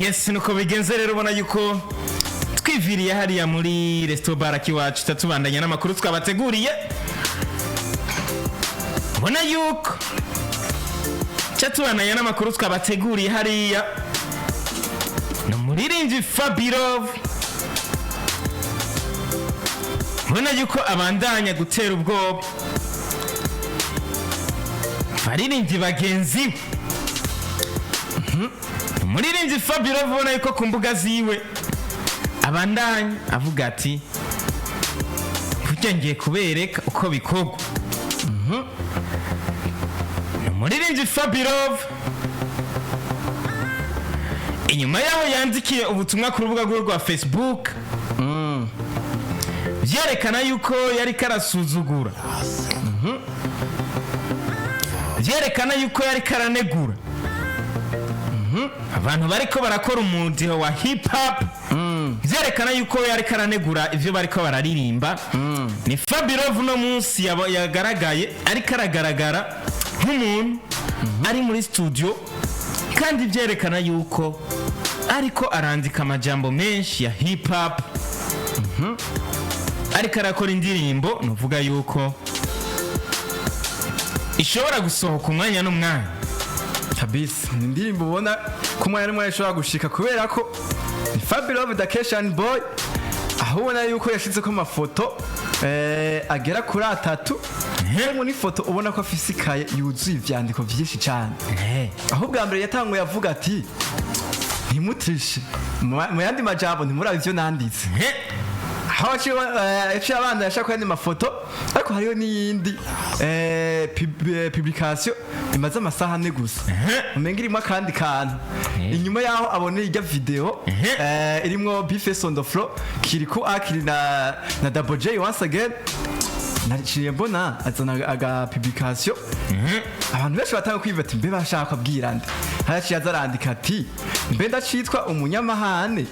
Yes, nuko bigenze rero. Ubona yuko twiviriye hariya muri resto bar kiwacu, tatubandanya n'amakuru twabateguriye. Ubona yuko catubandanya n'amakuru twabateguriye hariya ni umuririmbyi Fabirov, ubona yuko abandanya gutera ubwoba abaririmbyi bagenzi be. Umuririmbyi Fabio, ubona yuko ku mbuga ziwe abandanya avuga ati: "Burya ngiye kubereka uko bikorwa." Ni umuririmbyi Fabirov, inyuma yaho yandikiye ubutumwa ku rubuga rwe rwa Facebook byerekana yuko yari karasuzugura, byerekana yuko yari karanegura abantu bariko barakora umudiho wa hip hop, byerekana yuko yari karanegura ivyo bariko bararirimba. Ni Fabirov uno munsi yagaragaye ariko aragaragara nk'umuntu ari muri studio, kandi byerekana yuko ariko arandika amajambo menshi ya hip hop, ariko arakora indirimbo nuvuga yuko ishobora gusohoka umwanya n'umwanya. Kabisa, ni indirimbo ubona ko umwanya n'umwanya ishobora gushika, kubera ko ni Fabio the Keshan Boy, aho ubona yuko yashizeko amafoto agera kuri atatu, harimo n'ifoto ubona ko afise ikaye yuzuye ivyandiko vyinshi cane, aho ubwa mbere yatanguye avuga ati: "Ntimutrishe", mu yandi majambo ntimurabe ivyo nanditse. Aho yaciye abana yashaka yandi mafoto, ariko hariho n'iyindi publication imaze amasaha 4 gusa, umenga irimo akandi kantu inyuma yaho abona irya video irimwo B-Face on the floor, Kirikou Akili na Double J. Once again naciye mbona azana aga publication, abantu benshi batanga kwiba ati: "Mbe bashaka abwira nde?" Haraciye aza arandika ati: "Mbe ndacitwa umunyamahane?"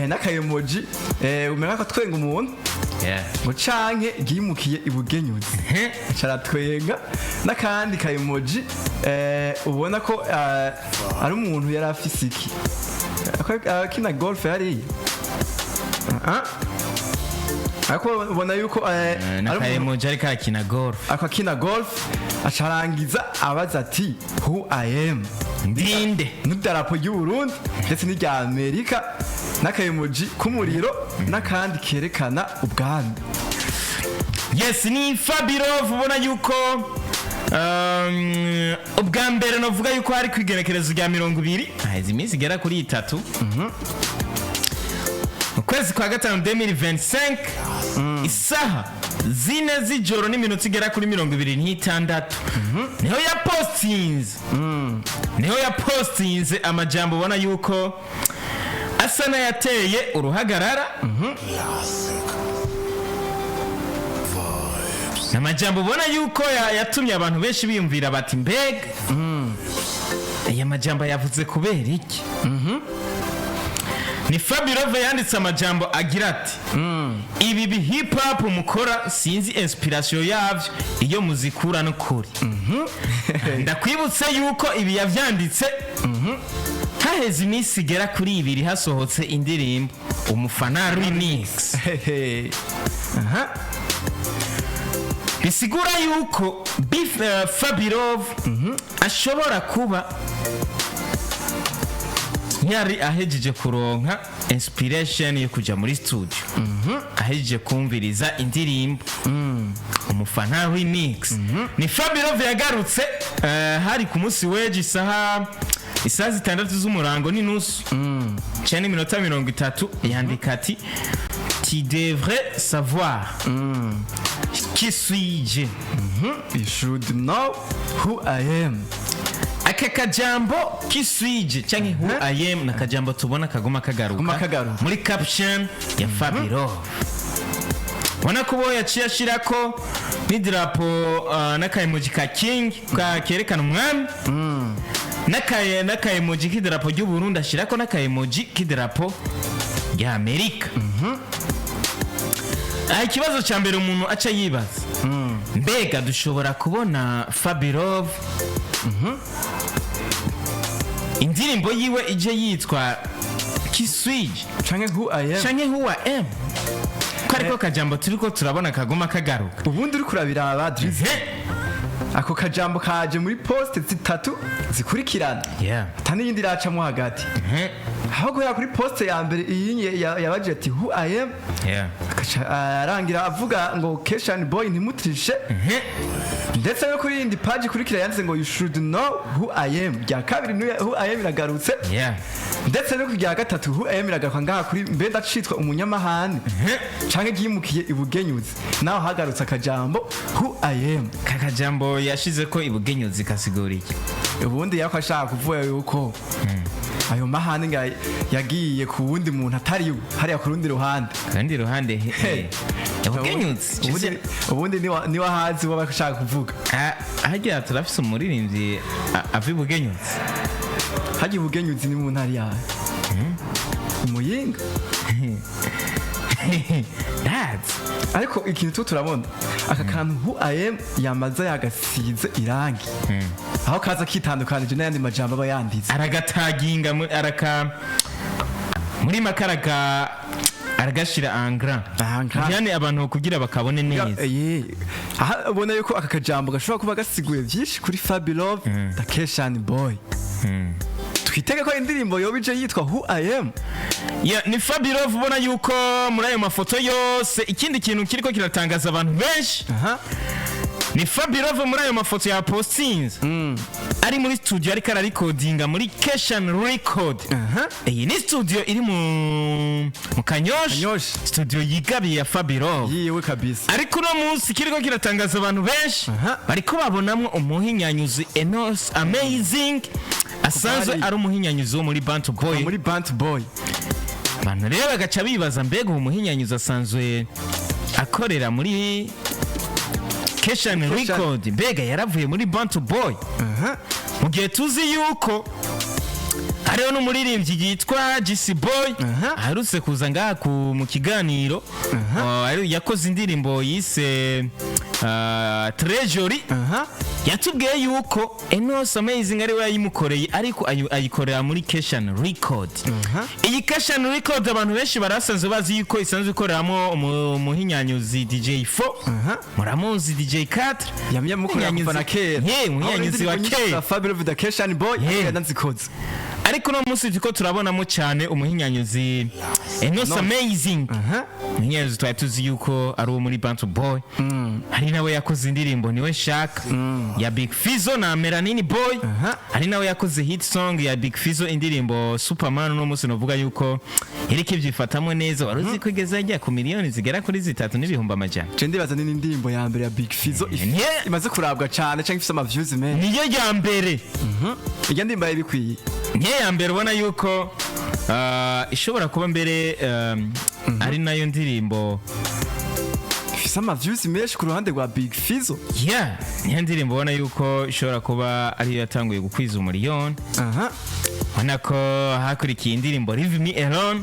N'akayemoji umenga ko twenga umuntu ngo canke ryimukiye ibugenyuzi, caratwenga, n'akandi kayemoji ubona ko ari umuntu yari afise iki akina golf hariya. Ah. Ariko ubona yuko ari umuntu N'akayemoji ariko arakina golf. Ako akina golf, acarangiza abaza ati: "Who I am?" Ndinde? N'idarapo ry'u Burundi ndetse n'irya Amerika, n'akayemoji k'umuriro, n'akandi kerekana ubwami. Yes, ni Fabirov. Ubona yuko ubwa mbere novuga yuko hari ku igenekerezo rya 20, haheze iminsi igera kuri 3, mu kwezi kwa gatanu 2025, isaha 4 z'ijoro n'iminota igera kuri 26, niho yapostinze amajambo ubona yuko asa n'ayateye uruhagarara. Ni amajambo ubona yuko yatumye abantu benshi biyumvira bati: "Mbega aya majambo yavuze kubera iki?" Ni Fabirove yanditse amajambo agira ati: "Ibi bi hip hop mukora sinzi inspiration yavyo iyo muzikura n'ukuri." Ndakwibutse yuko ibi yavyanditse haheze iminsi igera kuri 2 hasohotse indirimbo Umufana Remix. Hehe. Aha. Bisigura yuko Bif Fabirov ashobora kuba yari ahejeje kuronka inspiration yo kuja muri studio, ahejeje kumviriza indirimbo Umufana Remix. Ni Fabirov yagarutse hari ku munsi w'ejo isaha 6 z'umurango n'inusu cyane n'iminota 30, yandika ati: "Tu devrais savoir qui suis-je." You should know who I am. Aka kajambo "qui suis-je" canke "who I am" ni akajambo tubona kaguma kagaruka Kaguma kagaruka. muri caption ya Fabirov. Ubona ko bo yaciye ashirako n'idarapo n'akayemoji ka king ka kerekana umwami, n'akayemoji k'idarapo ry'u Burundi, ashirako n'akayemoji k'idarapo rya Amerika. Aha ikibazo cya mbere umuntu aca yibaza: mbega dushobora kubona Fabirov Indirimbo yiwe ije yitwa Qui suis-je Canke Who I Am. Canke Who I Am, ko ariko kajambo turiko turabona kaguma kagaruka. Ubundi uri kurabiraba, Drizzy, ako kajambo kaje muri post zitatu zikurikirana, ata n'iyindi iracamwo hagati. Aho guhera kuri post ya mbere iyi yabaje ati "Who I am", agaca arangira avuga ngo "Keshan Boy ntimutrishe", ndetse no kuri yindi page ikurikira yanditse ngo "You should know who I am". Rya kabiri "Who I am" iragarutse, ndetse no ku rya gatatu "Who I am" iragaruka ngaha kuri "Mbe ndacitwa umunyamahane canke ryimukiye ibugenyuzi", naho hagarutse akajambo "Who I Am". Kakajambo yashize ko ibugenyuzi kasigura iki? Ubundi yako ashaka kuvuga yuko ayo mahane nga yagiye ku wundi muntu atari we, hariya ku rundi ruhande. Kandi ruhande he? Ibugenyuzi. Ubundi niwa hazi uwo ashaka kuvuga. Ah, harya turafise umuririmbyi ava ibugenyuzi? Harya ibugenyuzi ni mu ntara yawe, Muyinga? That's Ariko ikintu tu turabona, aka kantu "Who I Am" yamaze yagasize irangi, aho kaza kitandukanije n'ayandi majambo aba yanditse. Aragataginga araka muri make aragashira en grand. En grand. Yani abantu kugira bakabone neza. Aha ubona yuko aka kajambo gashobora kuba gasiguye byinshi kuri Fabilove the Keshan Boy. Twitege ko indirimbo yoba ije yitwa Who I Am. Yeah, ni Fabilove ubona yuko muri ayo mafoto yose, ikindi kintu kiriko kiratangaza abantu benshi, ni Fabilove muri ayo mafoto ya postinze ari muri studio, ariko ararikodinga muri Keshan Record. Iyi ni studio iri mu Kanyosha. Kanyosha. Studio yigabiye ya Fabilove. Yiwe kabisa. Ariko uno munsi kiriko kiratangaza abantu benshi, bariko babonamwo umuhinyanyuzi Enos Amazing, asanzwe Kuva ari umuhinyanyuzi wo muri Bantu Boy. Muri Bant Boy. Abantu rero bagaca bibaza: mbega uwo muhinyanyuzi asanzwe akorera muri Keshan Record, mbega yaravuye muri Bantu Boy? Mu gihe tuzi yuko hariho n'umuririmbyi yitwa GC Boy, aherutse kuza ngaha mu kiganiro, yakoze indirimbo yise Treasury, yatubwiye yuko Enos Amazing ari we yayimukoreye, ariko ayikorera muri Keshan Record. Iyi Keshan Record abantu benshi barasanzwe bazi yuko isanzwe ikoreramo umuhinyanyuzi DJ 4. Muramuzi, DJ 4. Yamye mukorera kuva na kera. Ye, umuhinyanyuzi wa kera. Fabio the Keshan Boy yanazikoze. Ariko uno munsi turiko turabonamo cyane umuhinyanyuzi Enos Amazing, umuhinyanyuzi twari tuzi yuko ari uwo muri Bantu Boy. Hari nawe yakoze indirimbo Niwe Nshaka ya Big Fizzo na Melanini Boy. Hari nawe yakoze hit song ya Big Fizzo, indirimbo Superman. Uno munsi novuga yuko iriko ibyifatamo neza. Wari uzi ko igeze ajya ku miliyoni zigera kuri 3,100,000? Je ndibaza ni indirimbo ya mbere ya Big Fizzo imaze kurabwa cyane cyangwa ifise ama views menshi. Niyo ya mbere. Irya ndirimbo yabikwiye. Niyo ya mbere. Ubona yuko ishobora kuba mbere ari nayo ndirimbo ifise ama views menshi ku ruhande rwa Big Fizzo. Yeah, niyo ndirimbo ubona yuko ishobora kuba ariyo yatanguye gukwiza umuriyoni. Ubona ko hakurikiye indirimbo Leave Me Alone,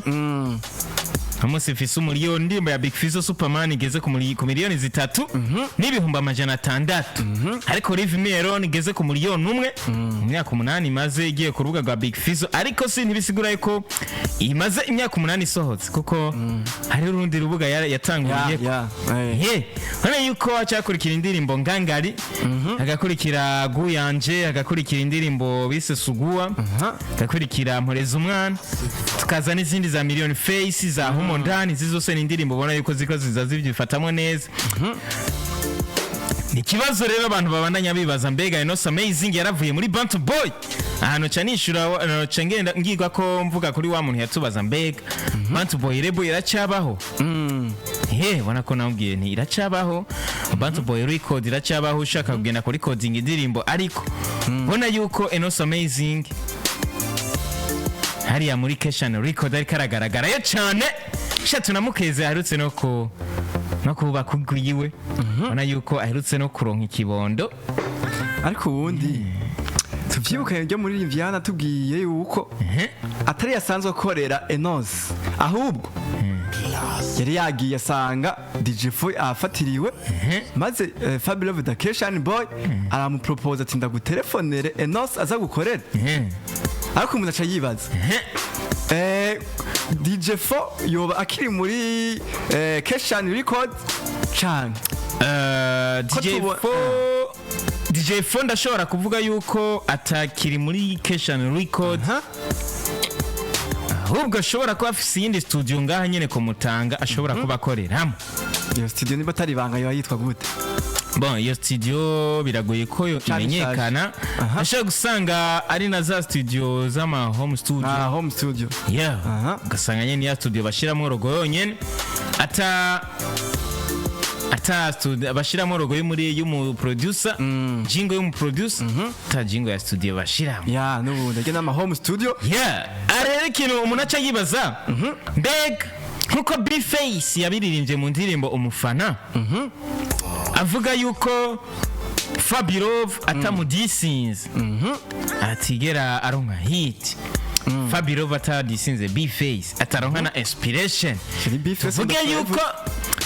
umunsi ifise umuriyoni. Indirimbo ya Big Fizzo Superman igeze ku 3,600,000, ariko Leave Me Alone igeze ku 1,000,000 mu myaka 8 imaze igiye ku rubuga rwa Big Fizzo. Ariko si ntibisigura yuko imaze imyaka 8 isohotse, kuko hari urundi rubuga yatanguriye. Ya. Ye, urabona yuko hacakurikira indirimbo Ngangari, hagakurikira Guyanje, hagakurikira indirimbo bise Suguwa, hagakurikira Mporeza Umwana, tukaza n'izindi za Million Face, za Humo Ndani. Izi zose ni indirimbo ubona yuko ziko ziza zibyifatamo neza. Ni ikibazo rero abantu babandanya bibaza: mbega Enos Amazing yaravuye muri Bantu Boy? Ahantu ca nishura, ca ngenda ngirwa ko mvuga kuri wa muntu yatubaza: mbega Bantu Boy label iracabaho? He, ubona ko namubwiye nti iracabaho, Bantu Boy Record iracabaho, ushaka kugenda kuri recording indirimbo. Ariko ubona yuko Enos Amazing hariya muri Keshan Record ariko aragaragarayo cyane. Sha tunamukeze, aherutse no kubaka ugwiwe, ubona yuko aherutse no kuronka ikibondo. Ariko ubundi tuvyibuke ryo muri Riviana tubwiye yuko atari yasanzwe akorera Enos, ahubwo yari yagiye asanga DJ Foy afatiriwe, maze Fabio the Keshan Boy aramupropose ati: "Ndaguterefonere Enos aza gukorera." Ariko umuntu aca yibaza, DJ Fo yoba akiri muri Keshan Record canke Ko DJ Fo, DJ Fo ndashobora kuvuga yuko atakiri muri Keshan Record, ahubwo ashobora kuba afise iyindi studio ngaha nyene kumutanga ashobora kuba akoreramo. Iyo studio niba atari ibanga yoba yitwa gute? Bon, iyo studio biragoye ko yo Cane. imenyekana. Ashobora gusanga ari na za studio z'ama home studio. Ah, home studio. Yeah. Ugasanga nyene ya studio bashiramo logo yonyene, ata studio bashiramo logo yo y'umu producer, jingle y'umu producer, ata jingle ya studio bashiramo. Ya, n'ubundi ajya n'ama home studio. Yeah, rero ikintu umuntu aca yibaza, mbega nkuko B-Face yabiririmbye mu ndirimbo Umufana, avuga yuko Fabirov atamudisinze atigera aronka hit, Fabirov atadisinze B-Face ataronka na inspiration. Kiri B-Face.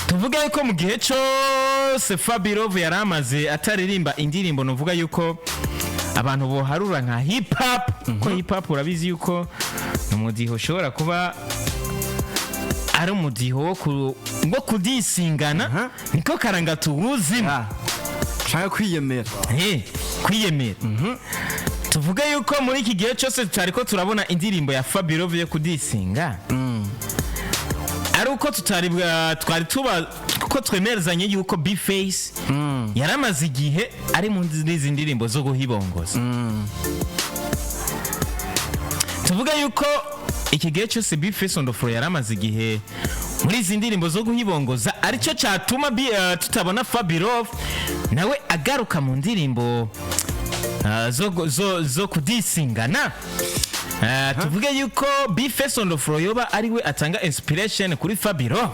Tuvuge yuko mu gihe cyose Fabirov yari amaze ataririmba indirimbo, nuvuga yuko abantu boharura nka hip hop, ko hip hop urabizi yuko ni umudiho ushobora kuba ari umudiho wo kudisingana, niko karanga tuwuzimo. Ah, canke kwiyemera. Kwiyemera. Tuvuge yuko muri iki gihe cyose tutari ko turabona indirimbo ya Fabirov yo kudisinga, ari uko tutari twari tuba ko twemerezanye yuko B-Face yaramaze igihe ari mu izi ndirimbo zo guhibongoza. Tuvuge yuko iki gihe cyose B-Face on the floor yaramaze igihe muri izi ndirimbo zo guhibongoza, aricyo cyatuma tutabona Fabirov nawe agaruka mu ndirimbo zo kudisingana. Tuvuge yuko B-Face on the floor yoba ari we atanga inspiration kuri Fabirov.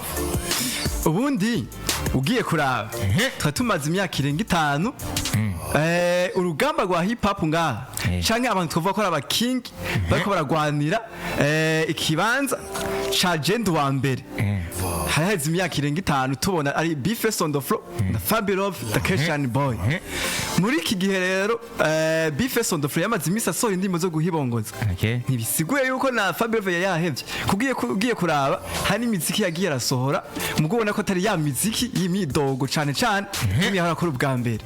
Ubundi ugiye kuraba, twari tumaze imyaka irenga 5 urugamba rwa hip hop ngaha, canke abantu twavuga ko ari aba king bariko baragwanira ikibanza ca genda wa mbere. Hari haheze imyaka irenga 5 tubona ari B-Face on the floor na Fabirov the Keshan Boy. Muri iki gihe rero, B-Face on the floor yamaze iminsi asohora indirimbo zo guhibongoza. Ntibisiguye yuko na Fabirov yari yahevye. Kugiye ugiye kuraba, hari n'imiziki yagiye arasohora, mubwo ubona ko atari ya miziki y'imidogo cane cane nk'imwe yahora akora ubwa mbere.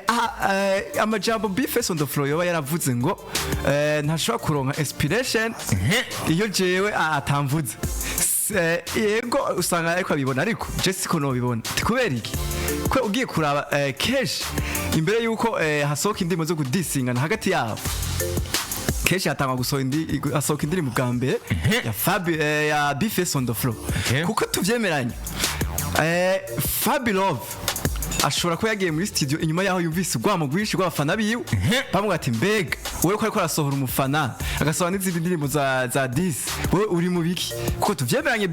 Aha, amajambo B-Face on the floor yoba yaravuze ngo ntashobora kuronka inspiration iyo jewe atamvuze. Yego, usanga ariko abibona, ariko je siko nobibona. Ti kubera iki? Ko ugiye kuraba, kenshi imbere yuko hasohoka indirimbo zo kudisingana hagati yabo, kenshi hatangwa gusohora indi, hasohoka indirimbo bwa mbere ya Fabi, ya B-Face on the floor. Kuko tuvyemeranya, Fabi Love ashobora kuba yagiye muri studio inyuma yaho yumvise urwamo rwinshi rw'abafana biwe, bamubwira ati: "Mbega wowe ko ariko arasohora Umufana, agasohora n'izindi ndirimbo za diss, wowe uri mu biki?" Kuko tuvyemeranye,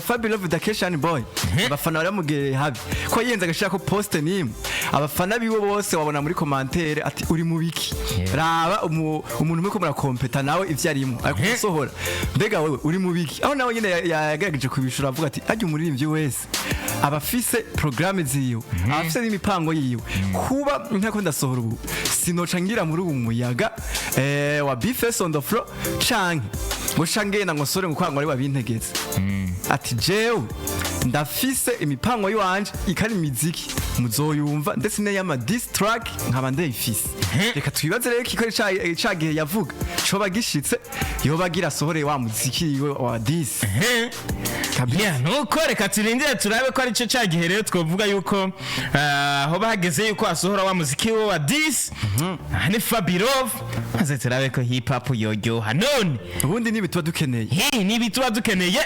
Fabi Love the Keshan Boy, abafana bari bamugereye habi, ko yenze agashira ko poste nimwe, abafana biwe bose wabona muri commentaire ati: "Uri mu biki? Raba umuntu muriko murakompeta nawe ivyo arimo ariko gusohora, mbega wewe uri mu biki?" Aho nawe nyene yagerageje kubishura avuga ati: "Harya umuririmbyi wese aba afise programme ziwe, aba afise n'imipango yiwe. Kuba ntako ndasohora ubu, sinoca ngira muri ubu muyaga wa B-Face on the floor, canke ngo ca ngenda ngo nsore ngo kwangwa ari wabintegetse." Ati: "Jewe ndafise imipango yiwanje ikari imiziki muzoyumva, ndetse n'iyama diss track nkaba ndayifise." Reka twibaze rero kiko ca gihe yavuga coba gishitse, yoba agira asohore wa muziki wiwe wa diss kabisa. Yeah, nuko reka turindire turabe ko aricyo cya gihe rero twavuga yuko hoba hageze yuko asohora wa muziki we wa diss. Aha ni Fabirov, maze turabe ko hip hop yoryoha none. Ubundi nibi tuba dukeneye. Hey, nibi tuba dukeneye.